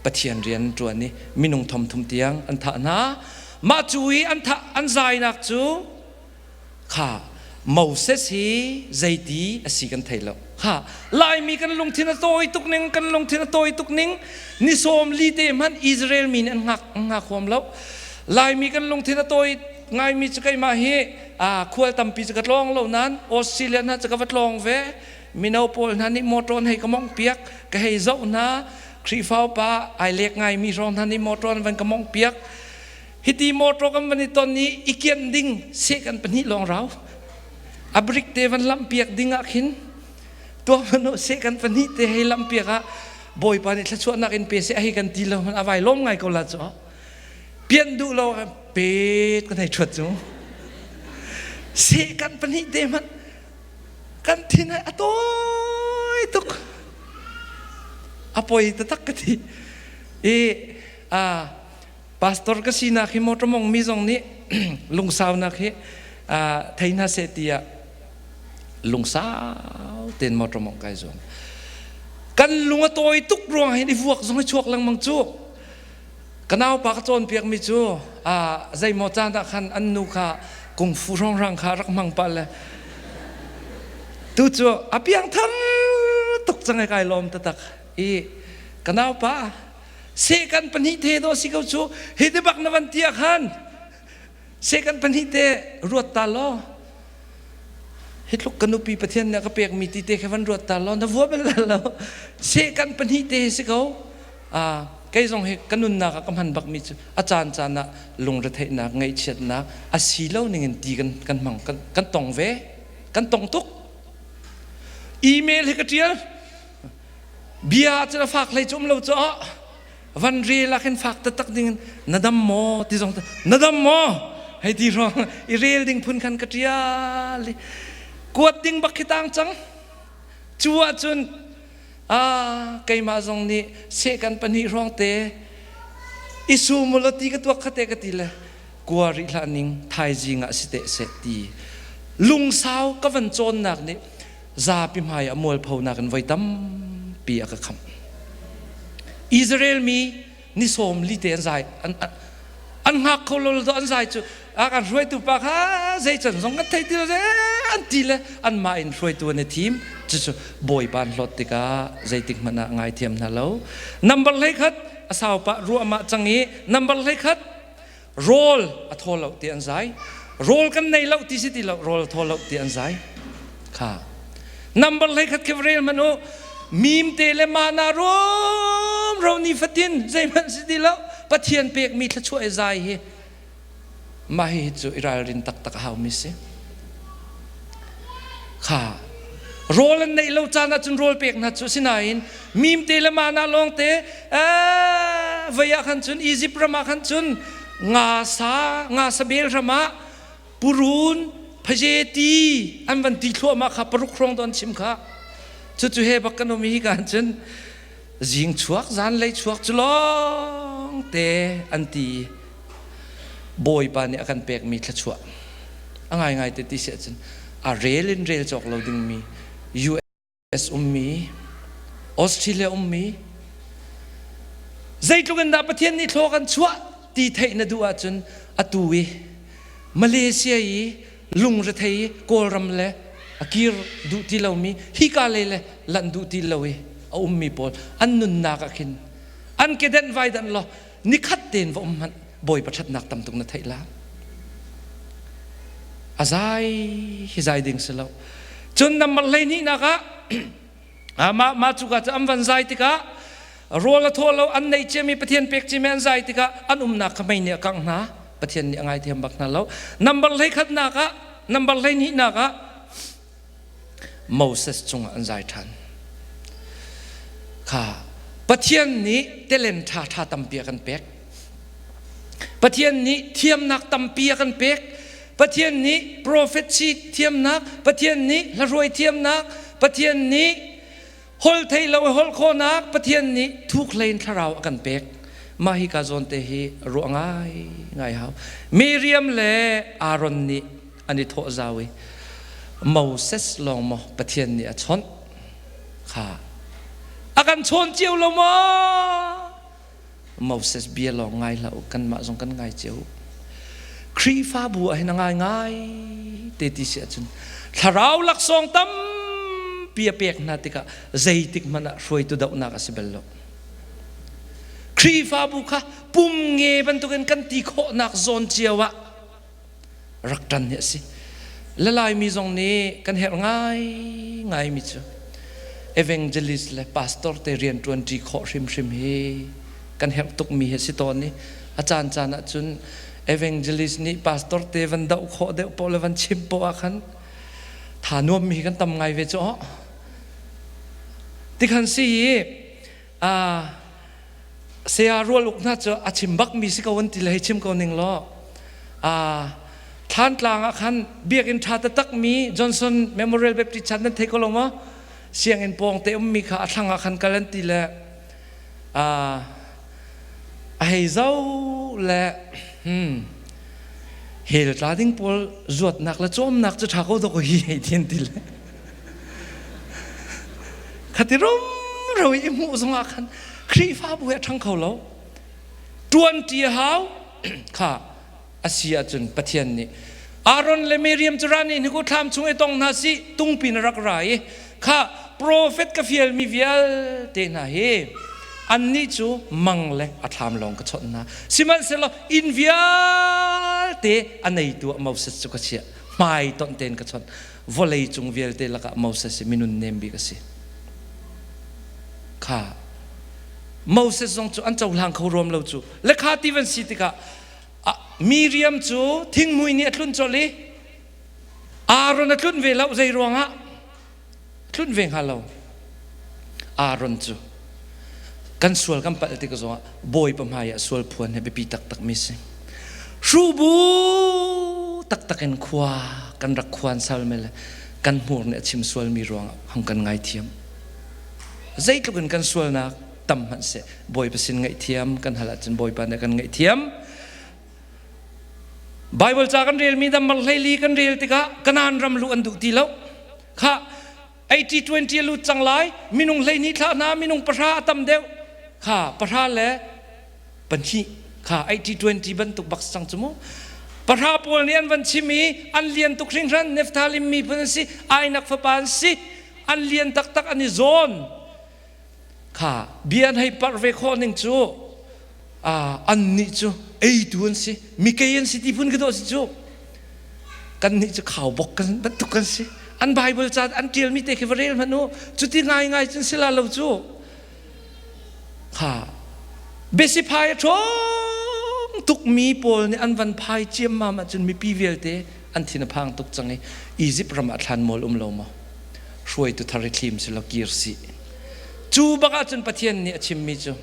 Pathian rian an ṭuan i minung thomthum tiang an thah hna. Mah cu i an thah an zainak cu Kha Moses hi zeiti a si kan thei lo. Kha Laimi kan lungthin a tawi tuk ning, kan lungthin a tawi tuk ning, ni sawm li te hmanh Israel mi nih an hngak an hngak huam lo. Laimi kan lungthin a tawi ngaimi cu keimah hi khual tampi cu ka tlawng lo nain Australia hna cu ka va tlawng ve. Mino pawl hna nih motor an hei ka mongh piak, ka hei zoh hna. Khrihfa upa ai lek ngaimi hrawng hna nih motor an van ka mongh piak. Hiti motor kan van i ton i i kianh ding seh kan pahnih lawng rau. A brik te van lamh piak ding ah khin tuah hmanh seh kan pahnih te hei lamh piak ah Bawipa nih thluachuahnak in pe seh a hei kan ti lo hmanh a vai lawm ngai ko la cu. Pian duh lo pet kan hei ṭhuat cu. Seh kan pahnih te hmanh kan thin hai a tawi tuk. A poi taktak ka ti. I a Pastor ka sinak hi motor mongmi zong nih lungsaunak hi thei hna seh tiah lungsau tein motor mong kai zuam. Kan lung a tawi tuk ruang hin i vuak zong hi chuak lengmang cu. Ka naupa ka cawnpiakmi cu zeimaw caan ah khan an nu kha kungfu hrawnghrang kha rak hmang pah le tu cu a piangthar tuk cang kai lawm taktak i ka naupa Sehkan pahnih te dawh si ko cu hi ti bak na van ti ah khan sehkan pahnih te ruat ta law hi tluk ka nupi Pathian nih a ka pekmi ti te kha van ruat ta law na vua bal lo sehkan pahnih te si ko kei zong hi ka nunnak ah ka hman bakmi cu a caan caan ah lungretheihnak ngaihchiatnak a si lo ning in ti kan kan hmang kan, kan tong ve kan tong tuk email hi ka tial Bia cu na fak hlei cu um lo cu van rel ah khin fak taktak ding in na dam maw ti zong na dam maw hei ti ruang i rel ding phun khan ka ṭial i kuat ding bak khi tang cang cu ahcun a keimah zong nih seh kan pahnih hrawng te i sum ulaw ti ka tuak kha te ka ti le kua rih hlah ning thaizing ah si teh seh ti lungsau ka van cawnnak nih zapi hmai ah mualphonak in voi tampi a ka khamh. Israel mi ni sawm li te an zai an, an hngak kho lo lo an zai cu a kan hruaitu pa kha zei can zong kan thei ti lo an ti le anmah in hruaitu an i thim cucu bawipa an hlawt tikah zeitik hmanh ah ngaithiam hna lo number 11 a sau pah ruahmah cang i number 11 rawl a thaw lo ti an zai rawl kan nei lo ti si ti lo rawl thaw lo ti an zai kha number 11 khi rel hmanh u mim te le mana rum ro ni fatin zeihmanh si ti lo pathian pek mi thluachuah i zai hi mah hi cu i ralrin taktak a haumi si Kha rawl an neih lo caan ahcun rawl pek hna cu sinain mimte le mana lawngte vei ah khan cun Egypt ram ah khan cun nga sa nga sabel ram ah purun phaje ti an van ti thluahmah kha paruk hrawng to an chim kha cucu he bak kan um hi kan cun zing chuak zan lei chuak cu lawng te an ti. Bawipa nih a kan pekmi thluachuah a ngaingai te ti si ahcun a rel in rel cawk lo dingmi US ummi Australia ummi zeitluk in dah Pathian nih thlaw kan chuah ti theih na duh ahcun atu i Malaysia i lungrethei i Kawlram le a kir duh ti lomi hika lei le lanh duh ti lo i a ummi pawl an nunnak ah khin an kedenh vai danh law nikhat tein va um hmanh Bawipa ṭhatnak tam tuk na theih la. A zai hi zai ding si lo. Cun number 12 nak ah mah mah cuka cu an van zai tikah rawl a thaw lo an neih ciami Pathian pek ciami an zai tikah an umnak kha mei nih a kangh hna. Pathian nih a ngaithiam bak hna lo. Number 11 nak ah number 12 nak ah Moses cungah an zai ṭhan. Kha Pathian nih telen ṭha ṭha tampi a kan pek. Pathian nih thiamnak tampi a kan pek. Pathian nih prophet si thiamnak, Pathian nih hlahruai thiamnak, Pathian nih holh thei lo holh khawhnak, Pathian nih thuk hlei in thlarau a kan pek. Mah hi ka zawn te hi ruah ngai ngai hau. Miriam le Aaron nih an i thawh zau i Moses lawng maw Pathian nih a chawnh kha a kan chawn cio lo maw Moses bia lawng ngai hlah u kanmah zong kan ngai cio Khrihfabu ah hin a ngai ngai te ti si ahcun thlarau laksawng tampi a pek hna tikah zeitik hmanh ah hruaitu dohnak a si bal lo Khrihfabu kha pum nge bantukin kan ti khawhnak zawn cio ah rak ṭan hi a si. Le Laimi zong nih kan herh ngaingaimi cu evangelist le pastor te rianṭuan ṭi khawh hrimhrim hi kan herh tukmi hi a si tawn i a caancaan ahcun evangelist nih pastor te van doh khawh deuh poh le van chim poh ah khan tha nuammi hi kan tam ngai ve cu aw. Tikhan si i Saya rual uk hna cu a chim bakmi si ko an ti le hei chim ko ning law Thlantlang ah khan biakinn ṭha taktakmi Johnson Memorial Baptist Church nan thei ko lo maw? Sianginn pawng te ummi kha a thlang ah khan kal an ti le a hei zoh le hell tla ding pawl zuatnak le cawmnak cu ṭha ko dawk hi hei ti an ti le Khati rumro i hmuh zongah khan Khrihfabu he a ṭhang kho lo. Ṭuanṭi a hau kha a si ahcun Pathian nih Aaron le Miriam cu ra nih hniku thlam chung i tong hna sih tungpi na rak ra i kha profet ka fialmi vialte hna hi annih cu mang le a thlam lawng ka chawnh hna sihmanhsehlaw inn vialte a neitu ah Moses cu ka chiah hmai tonh tein ka chawnh vawlei cung vialte lakah Moses hi minun nem bik a si. Kha Moses zong cu an cohlang kho ruam lo cu. Le kha ti van si tikah Miriam cu thinghmui nih a tlun colh i Aaron a tlun ve lo zei ruangah tlun ve hnga lo. Aaron cu kan sual kan palh tik zongah Bawipa hmai ah sual phuan hi biapi taktak mi si. Hrubu taktak in khua kan rak khuan sal me le kan hmur nih a chim sualmi ruangah hong kan ngaithiam. Zeitluk in kan sualnak tam hmanh seh Bawipa sin ngaihthiam kan hal ahcun Bawipa nih kan ngaihthiam. Bible ca kan relmi damar hleili kan rel tikah Kanaan ram luh an duh ti lo. Kha 80-20 a lut cang lai minung 12 thlah hna minung pahra a tam deuh kha pahra le pahnih kha 80-20 bantuk bak cang cu mu pahra pawl nih an van chim i an lian tuk hringhran Nephtalim miphun an si Ainak fapa an si an lian taktak an i zawn kha bia an hei parh ve khawh ning cu an nih cu eitu an si mikei an si ti phun ka dawh si cu kan nih cu khaubok kan bantuk kan si an bible ca an ṭialmi te khi va rel hmanh u cuti ngaingai cun si la lo cu kha biasiphai a ṭhawng tukmi pawl nih an van phai ciammam ahcun mipi vialte an thin a phang tuk cang i Egypt ram ah thlanmual um lo maw hruaitu thar i thlim si lo kir si cu bak ahcun Pathian nih a chimmi cu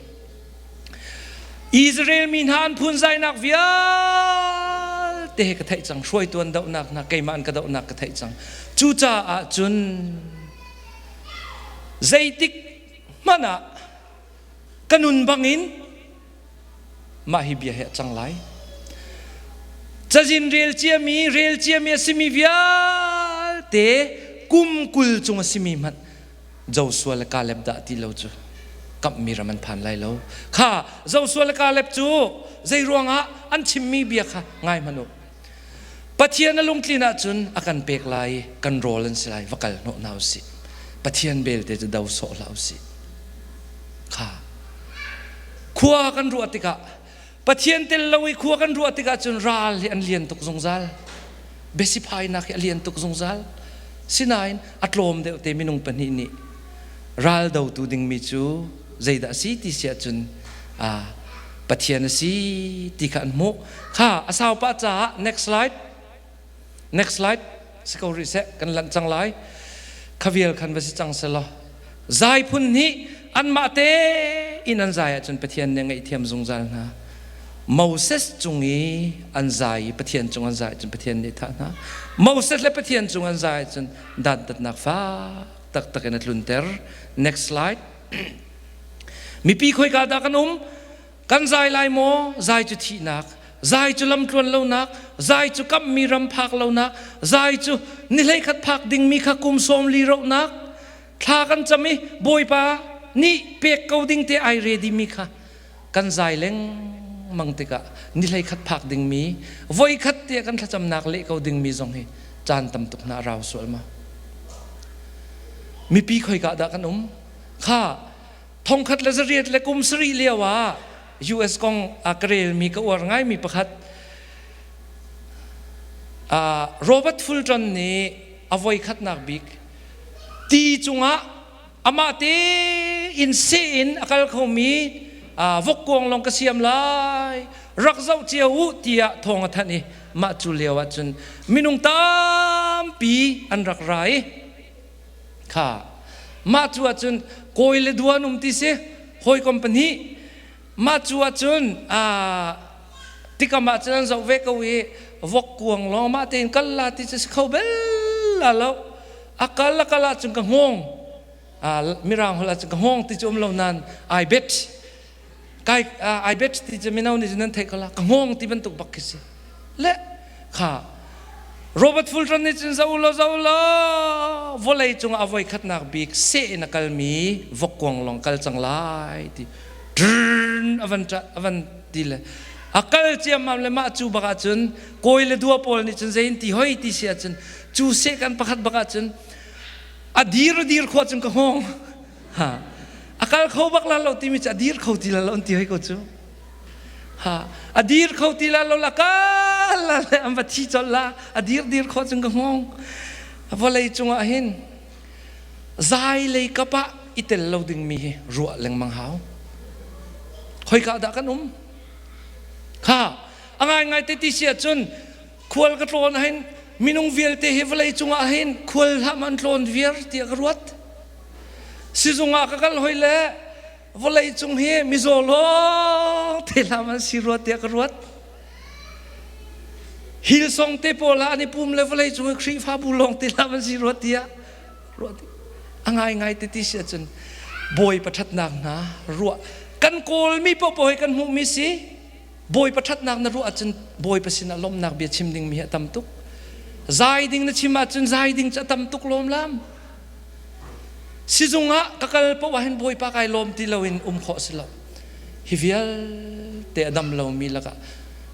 Israel mi hna an phunzainak vialte he ka theih cang hruaitu an dohnak hna keimah an ka dohnak ka theih cang cucaah cun zeitik hmanh ah ka nun bangin mah hi bia hi a cang lai. Cazin rel ciami, rel ciami a simi vialte kum 20 cung a simi hmanh Joshua le Caleb dah ti lo cu kamhmi ram an phan lai lo. Kha Joshua le Caleb cu zei ruangah an chimmi bia kha ngai hmanh u. Pathian a lungtlin ahcun a kan pek lai i kan rawl an si lai, va kal hnawh hna usih. Pathian belte cu do sawh hlah usih. Kha khua kan ruah tikah Pathian tel lo i khua kan ruah tikah cun ral hi an lian tuk zungzal. Biasiphainak hi a lian tuk zungzal. Sinain a tlawm deuh te minung pahnih nih ral dotu dingmi cu zeidah a si ti si ahcun Pathian a si ti kha an hmuh. Kha a sau pah caah next slide. Next slide. Si ko rih seh kan lanh cang lai. Khavial khan va si cang selaw. Zai phun nih anmah te in an zai ahcun Pathian nih a ngaihthiam zungzal hna. Moses cung i an zai i Pathian cung an zai ahcun Pathian nih thah hna. Moses le Pathian cung an zai ahcun dantatnak fak taktak in a tlunter. Next slide. Mipi khoika dah kan um? Kan zai lai maw? Zai cu thihnak, zai cu lamtluan lonak, zai cu kamhmi ram phak lonak, zai cu ni hleikhat phak dingmi kha kum 40 rohnak. Thla kan cam i Bawipa nih pek ko ding te ai ready mi kha kan zai lengmang tikah ni hleikhat phak dingmi voikhat te kan thlacamnak leh ko dingmi zong hi caan tam tuk hna a rau sual ma. Mipi khoika dah kan um? Kha 1807 lio ah US kong a ka relmi ka uar ngaimi pakhat Robert Fulton nih a voikhatnak bik ti cungah amah tein seh in a kal khomi vokkuang lawng ka siam lai rak zoh cio u tiah thawng a thanh i mah cu lio ah cun minung tampi an rak ra i Kha mah cu ahcun kawi le dua an um ti si hawikom pahnih mah cu ahcun tikam ah cun an zoh ve ko i vok kuang lawng mah tein kal la ti cu si kho bel la lo a kal a kal ahcun ka hngawng mirang holh ahcun ka hngawng ti cu um lo nain I bet kai I bet ti cu mino nih cun nan theih ko la ka hngawng ti bantuk bak khi si le kha Robert Fulton nih cun zo law zo law vawlei cungah a voi khatnak bik seh in a kalmi vokkuang lawng kal cang lai ti drn a van a van ti le a kal ciammam le mah cu bak ahcun kawi le dua pawl nih cun zei in ti hoi ti si ahcun cu seh kan pakhat bak ahcun a dir a dir khawh cun ka hngawng Ha. A kal kho bak la lo timi cu a dir kho ti la lo an ti hoi ko cu. Ha. A dir kho ti la lo la kal la le an va thi colh la a dir dir kho cung ka hngong. Vawlei cungah hin zai lei kap ah i tel lo dingmi hi ruah lengmang hau. Khoika dah kan um? Kha a ngaingai te ti si ahcun khual ka tlawn hin minung vialte hi vawlei cungah hin khual hlah man tlawn viar tiah ka ruat. Sizung ah ka kal hoi le vawlei cung hi mizaw lawng te hlam an si rua tiah ka ruat. Hillsong te pawl ah an i pum le vawlei cung hi Khrihfabu lawng te hlam an si rua tiah ruat. A ngaingai te ti si ahcun Bawipa ṭhatnak hna ruah kan kawlmi paohpaoh hi kan hmuhmi si. Bawipa ṭhatnak na ruah ahcun Bawipa sinah lawmhnak bia chim dingmi hi a tam tuk. Zai ding na chim ahcun zai ding cu a tam tuk lawmlam. Sizung ah ka kal paoh ah hin Bawipa kai lawm ti loin um khawh si lo. Hi vialte a dam lomi lakah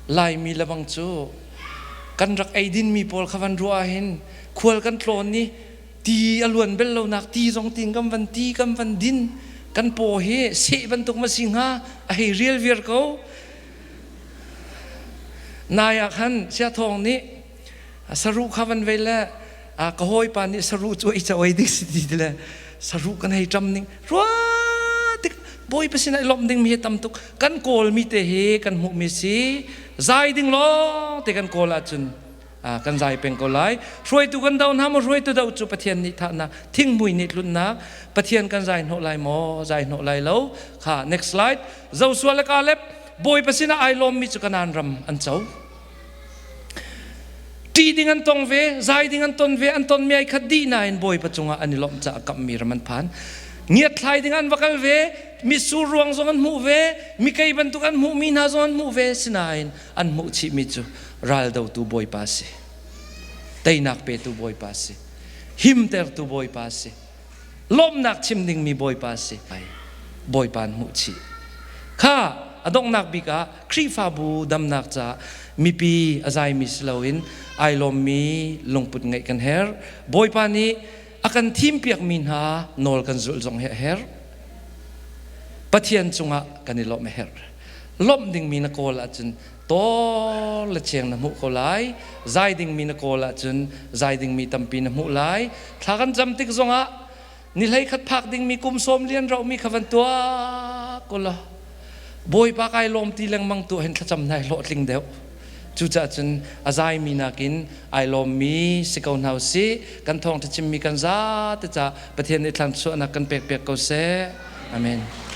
Laimi lebang cu kan rak eidinmi pawl kha van ruah ahhin khual kan tlawn i ti a luan bel lonak ti zong tin kan van ti kan van din kan paw hi seh bantuk ma si hnga a hei rial viar ko nai ah khan siathawng nih saruh kha van vei le ka hawipa nih saruh cu ei ca oi ding si ti le saruh kan hei ṭam ning rua tik bawipa sinah i lawmh ding mi hi tam tuk kan kawl mi te hi kan hmuh mi si zai ding lawng te kan kawl ahcun kan zai peng ko lai. Hruaitu kan do hna maw hruaitu do cu Pathian nih thahnak, thinghmui nih tlunnak, Pathian kan zai hnawh lai maw, zai hnawh lai lo. Kha next slide. Joshua le Caleb Bawipa sinah ai lawmmi cu Kanaan ram an co. Ṭih ding an tong ve, zai ding an ton ve, an ton mi ai khat dih nain Bawipa cungah an i lawmh caah kamhmi ram an phan. Ngiatthlai ding an va kal ve, mitsur ruang zong an hmuh ve, mikei bantuk an hmuhmi hna zong an hmuh ve, sinain an hmuh chihmi cu. Raldotu Bawipa si. Teinak petu Bawipa si. Himtertu Bawipa si. Lawmhnak chim dingmi Bawipa si. Bawipa an hmuh chih. Kha a donghnak bik ah Khrihfabu damnak caah mipi a zaimi si loin ai lawmmi lungput ngeih kan herh. Bawipa nih a kan thimpiakmi hna nawl kan zulh zong hi a herh. Pathian cungah kan i lawmh a herh. Lawmh dingmi na kawl ahcun tawl le cheng na hmuh ko lai. Zai dingmi na kawl ahcun zai dingmi tampi na hmuh lai. Thla kan cam tik zongah ni hlei khat phak dingmi kum sawm lian rohmi kha van tuah ko law Bawipa kai lawm ti lengmang tu hin thlacam hna hi hlawhtling deuh. Cucaah cun a zaimi nakin ai lawmmi si ko hna usih. Kan thawngṭha chimmi kan zate ca Pathian nih thlanchuahnak kan pek piak ko seh. Amen.